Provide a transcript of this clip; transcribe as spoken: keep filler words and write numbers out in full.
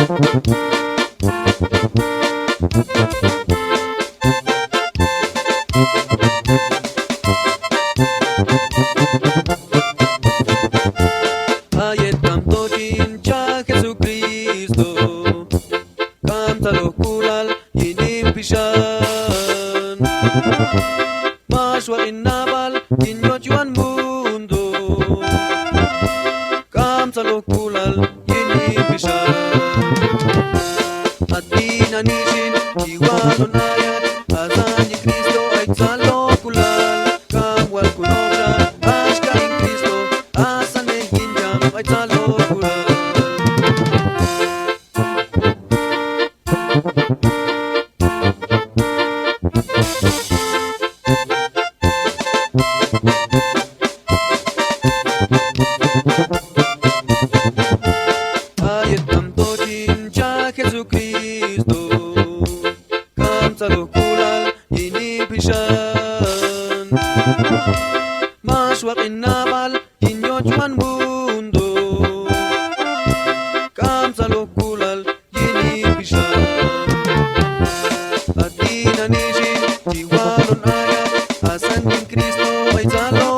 A yet k'amto chin cha' Jesucristo, kamtzalojk'ulal yin hin pixan. Max waq' hin nab'al yin yochwan mundo, kamtzalojk'ulal yin hin pixan. A tinani' xin chi walon ayach, asan yin Cristo ay tzalojk'ulal. Kam wal junoqxa axka yin Cristo, asan nej yin cham ay tzalojk'ulal. A yet k'amto chin cha' Jesucristo, kamtzalojk'ulal yin hin pixan. Max waq' hin nab'al yin yochwan mundo, kamtzalojk'ulal yin hin pixan. A tinani' xin chi walon ayach, asan yin Cristo ay tzaloj